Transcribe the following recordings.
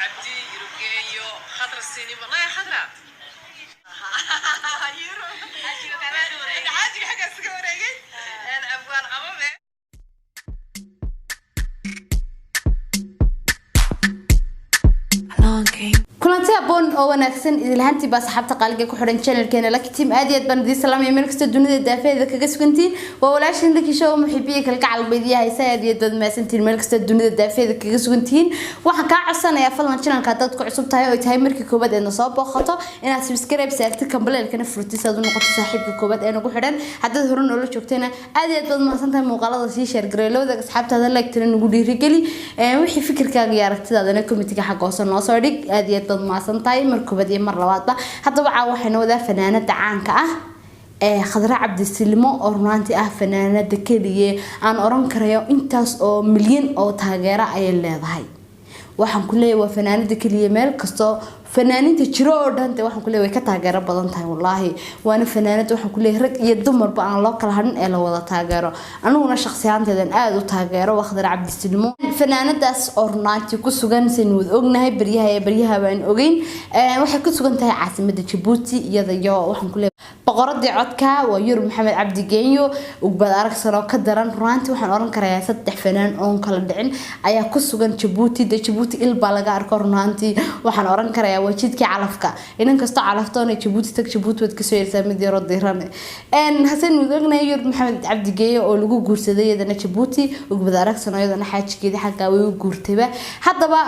Cabdi, Yurub Genyo, Khadra Sinimo, naya Khadra, xaajiga xaggaas ka wareegay, abwaan Ababe. Kulanti aboon oo wanaagsan idilhaantii baa saxaabta qaaliga ku xidhan channelkeena Lucky Team. Aad iyo aad baan idiin salaamaya meel kasta dunida daafeeda kaga sugantiin. Waa walaashin Lucky Show, muxibiye kalgacal baydiya haysa. Aad iyo aad baad mahadsantihiin meel kasta dunida daafeeda kaga sugantihiin. Waxaan kaa codsanayaa fadlan, channelka haddaad ku cusub tahay oo tahay markii koowaad eedna soo booqato, inaad subscribe saartid, kambaleelkana furtid si aad u noqoto saaxiibka koowaad ee nagu xidhan. Haddaad hore noola joogtayna, aad iyo aad baad mahadsantahay. Muuqaalada sii share gareey, lawadaag asxaabtaada, like-tana nagu dhiirigeli. Wixii fikirkaaga iyo aragtidaadana commentiga xagga hoose noo soo dhig. Aad iyo aad baad mahadsan tahay mar koobaad iyo mar labaadba. Haddaba caawa waxayna wadaa fanaanada caanka ah ee Khadra Cabdisilimo, oo runaantii ah fanaanada keliya aan oran karayo intaas oo milyan oo taageera ayay leedahay. Waxaan ku leeyahay waa fanaanada keliya meel kastoo fanaaniinta jiro oo dhan de waxaan ku leeyahay way ka taageero badan tahay, wallaahi. Waana fanaanada waxaan ku leeyahay rag iyo dumarba aan loo kala hadhin ee la wada taageero. Aniguna shakhsi ahaanteedan aada u taageero waa Khadra Cabdisilimo. Fanaanadaas oo runaantii ku sugan, saynu wada ognahay, baryaha ee baryaha baan ogeyn, waxay ku sugan tahay caasimada Jabuuti, iyada iyo waxaan ku leeyahay boqoradii codka waa Yurub Maxamed Cabdi Genyo, Ugbad Aragsan oo ka daran. Runaantii waxaan oran karayaa saddex fanaan oon kala dhicin ayaa ku sugan Jabuuti. De Jabuuti il baa laga arko. Runaantii waxaan oran karayaa waa jidkii calafka. Inan kastoo calaftoona Jabuuti tag, Jabuuti waad kasoo yersaa mid yaroo diran. Hasan wada ognahay Yurub Maxamed Cabdi Geeyo oo lagu guursaday iyadana Jabuuti, Ugbad Aragsan oo iyadana xaajigeedii xaggaa way u guurtayba. Haddaba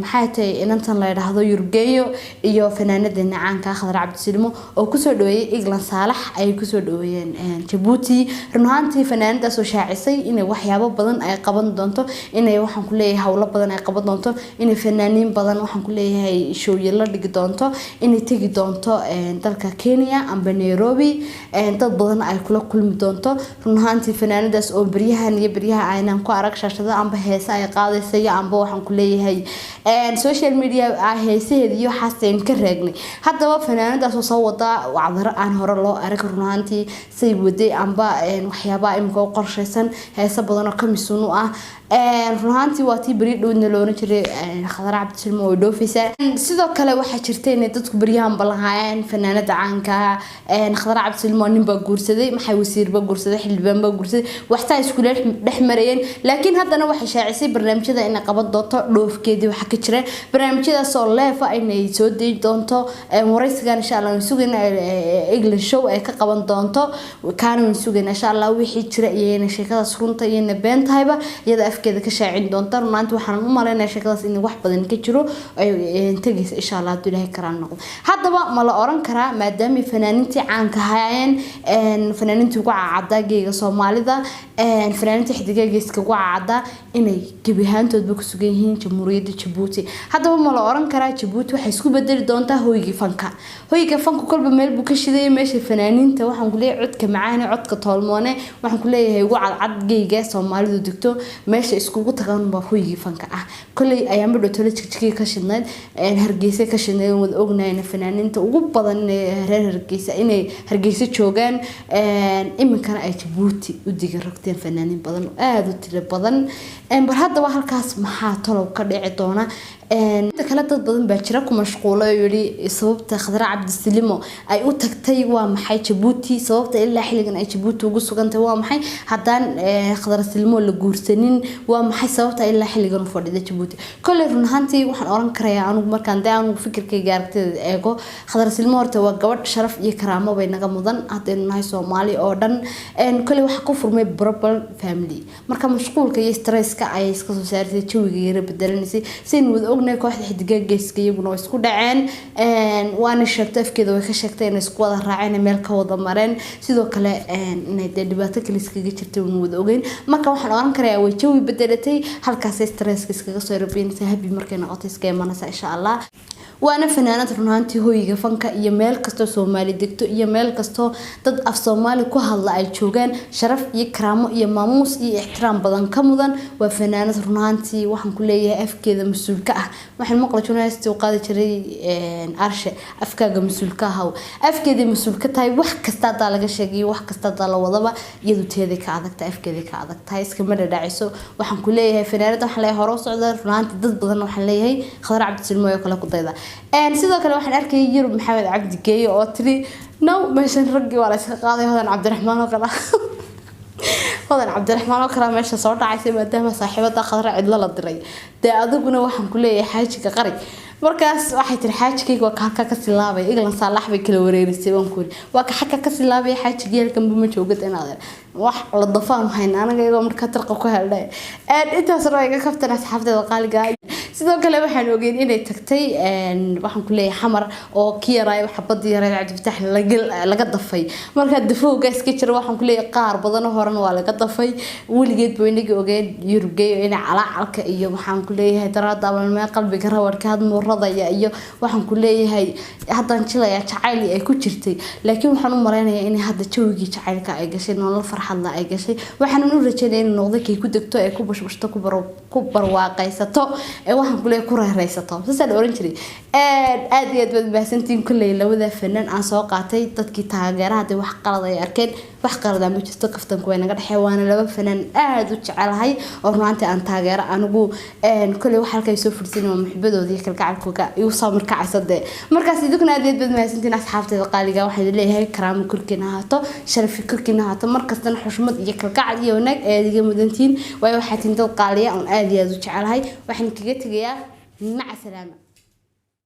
maxay tahay inantan la yidhaahdo Yurub Geeyo iyo fanaanadeena caanka Khadra Cabdisilmo oo kusoo dhaweeyay England Saalax ayay kusoo dhaweeyeen Jabuuti. Run ahaantii fanaanadaas oo shaacisay inay waxyaabo badan ay qaban doonto, inay waxaan ku leeyahay howlo badan ay qaban doonto, inay fanaaniin badan waxaan ku leeyahay showye la dhigi doonto, inay tegi doonto dalka Kenya amba Nairobi, dad badan ay kula kulmi doonto. Run ahaantii fanaanadaas oo baryahan iyo baryaha aynaan ku arag shaashada amba heese ay qaadaysa iyo amba waxaan ku leeyahay social media heesaheeda iyo waxaas aynu ka raagnay. Haddaba fanaanadaas oo soo wada wacdaro aan hore loo arag, run ahaantii say waday amba waxyaabaha imika u qorshaysan, heese badan oo kamisun u ah. Run ahaantii waa tii beri dhowdna loolan jiray Khadra Cabdisilmo way dhoofaysaa. Sidoo kale waxaa jirta inay dadku beryahan balahaayeen fanaanada caanka Khadra Cabdisilmo ninbaa guursaday, maxay wasiirba guursaday, xildhibaan baa guursaday, waxtaa iskula dhex marayeen. Laakiin haddana waxay shaacisay barnaamijyada inay qaban doonto, dhoofkeedii waxaa ka jira barnaamijyadaas oo leefa inay soo dayi doonto. Waraysigan insha Allah waan sugayna, England show ay ka qaban doonto kaana waan sugayna insha Allah. Wixii jira iyo sheekadaas runta iyo been tahayba iyada afkeeda ka shaacin doonta. Runaantii waxaan u malaynayaa sheekadaas in wax badan ka jiro ay tegaysa insha Allah hadduu Ilaahay karaan noqdo. Haddaba ma la oran karaa, maadaama fanaaniintii caanka ahaayeen, fanaaniintii ugu cadcaddaa geega Soomaalida, fanaaniintii xidigaha geeska ugu cadcaddaa, inay gebi ahaantoodba ku sugan yihiin Jamhuuriyadda Jabuuti? Haddaba ma la oran karaa Jabuuti waxay isku bedeli doontaa hoygii fanka? Hoyga fanku kolba meel buu ka shidaya. Meesha fanaaniinta waxaan ku leeyahay codka macaane, codka toolmoone, waxaan ku leeyahay ugu cadcad geyga Soomaalidu degto, meesha iskugu tagaan baa hoygii fanka ah. Kolley ayaanba dhowtolo Jigjigay ka shidnayd, Hargeysa ka shidnayd. Wada ognahayna fanaaniinta ugu badan inay reer Hargeysa, inay Hargeysa joogaan. Iminkana ay Jabuuti u diga rogteen fanaaniin badan oo aada u tiro badan. Bal haddaba halkaas maxaa tolow ka dhici doona? Inta kale dad badan baa jira ku mashquulay oo yidhi sababta Khadra Cabdisilimo ay u tagtay waa maxay Jabuuti? Sababta ilaa xilligan ay Jabuuti ugu sugantay waa maxay? Haddaan Khadra Silimo la guursanin, waa maxay sababta ilaa xilligan u fadhida Jabuuti? Kolley run ahaantii waxaan oran karayaa anigu, markaan dee anigu fikirkayga aragtida eego, Khadra Silimo horta waa gabadh sharaf iyo karaamo bay naga mudan haddaynu nahay Soomaali oo dhan. Kolley waxaa ku furmay problem family, marka mashquulka iyo stresska ayay iska soo saartay, jawiga yara bedelanaysay. Saynu wada ognahay, kooxda xidigaha geeska iyaguna way isku dhaceen, waana sheegtay, afkeeda way ka sheegtay inay isku wada raaceen, meel ka wada mareen. Sidoo kale inay dee dhibaato kale iskaga jirtay waynu wada ogeyn. Marka waxaan oran karayaa way jawi bedelatay, halkaasay stresska iskaga soo rabeynaysa, happy markay noqotay iska imanaysa insha Allah. Waana fanaanad runaantii hoyga fanka iyo meel kastoo Soomaali degto iyo meel kastoo dad af Soomaali ku hadla ay joogaan sharaf iyo karaamo iyo maamuus iyo ixtiraam badan ka mudan. Waa fanaanad runaantii waxaan ku leeyahay afkeeda mas-uulka ah. Waxaan maqla journalist u qaadi jiray Arshe, afkaaga mas-uulka ahaw. Afkeeda mas-uul ka tahay. Wax kasta hadaa laga sheegay, wax kasta hadaa la wadaba, iyadu teeday ka adag tahay, afkeeday ka adag tahay, iskama dhadhaciso. Waxaan ku leeyahay fanaanada, waxaan leeyahay hore u socda. Runaantii dad badan waxaan leeyahay Khadra Cabdisilmo oo kale ku dayda. Sidoo kale waxaan arkayay Yurub Maxamed Cabdi Geeye oo tiri no, meeshan raggii waa la iska qaaday, Hodan Cabdiraxmaan oo kale, Hodan Cabdiraxmaan oo kale meesha soo dhacaysay, maadaama saaxiibada Khadra cidlo la diray. Dee adiguna waxaan ku leeyahay xaajiga qari. Markaas waxay tiri xaajigayga waa ka halkaa ka silaabay. Iglan Saalax bay kala wareerisay. Waan ku yiri waa ka xagga ka silaabay xaajigii, halkanba ma joogad inaad wax la dafaan hayn anaga iyagoo markaa tarqa ku heldhay. Intaas waa iga kaftan, asxaabteeda qaaliga. Sidoo kale waxaan ogeyn inay tagtay, waxaan ku leeyahay, Xamar oo ki yaraay xabadii yarayd Cabdifataax laga dafay. Markaa dafowga iska jira, waxaan ku leeyahay qaar badan oo horena waa laga dafay. Weligeed buu inagii ogeyn Yurubgeeyo inay calaacalka iyo waxaan ku leeyahay daraada abalmee qalbiga rawadka hadmuuradaya iyo waxaan ku leeyahay haddaan jilayaa jacayl ay ku jirtay. Laakiin waxaan u malaynayaa inay hadda jawigii jacaylka ay gashay, nolol farxadla ay gashay. Waxaan u rajeynaya inay noqdo kay ku degto ee ku bashbashto, ku barwaaqaysato ee waxaan ku leeyahay ku reeraysato, saasaa la oran jiray. Aad iyo aad baad mahadsantihiin. Kulley labada fanaan aan soo qaatay, dadkii taageeraha hadii wax qalad ay arkeen, wax qalada ma jirto, kaftanku way naga dhexee. Waana laba fanaan aad u jecelahay oo runaantii aan taageero anigu. Kulley wax halkay soo fursin waa muxibadooda iyo kalgacalkooga igu soo markacaysa. Dee markaas idinkuna aad iyo aad baad mahadsantihiin, asxaabteeda qaaliga. Waxaan idin leeyahay karaamo korkiina ahaato, sharafi korkiina ahaato, markastana xushmad iyo kalgacal iyo wanaag ayaad iga mudantihiin, waayo waxaa tihiin dad qaaliya oon aad iyo aad u jecelahay. Waxaan kaga tegayaa maca salaama.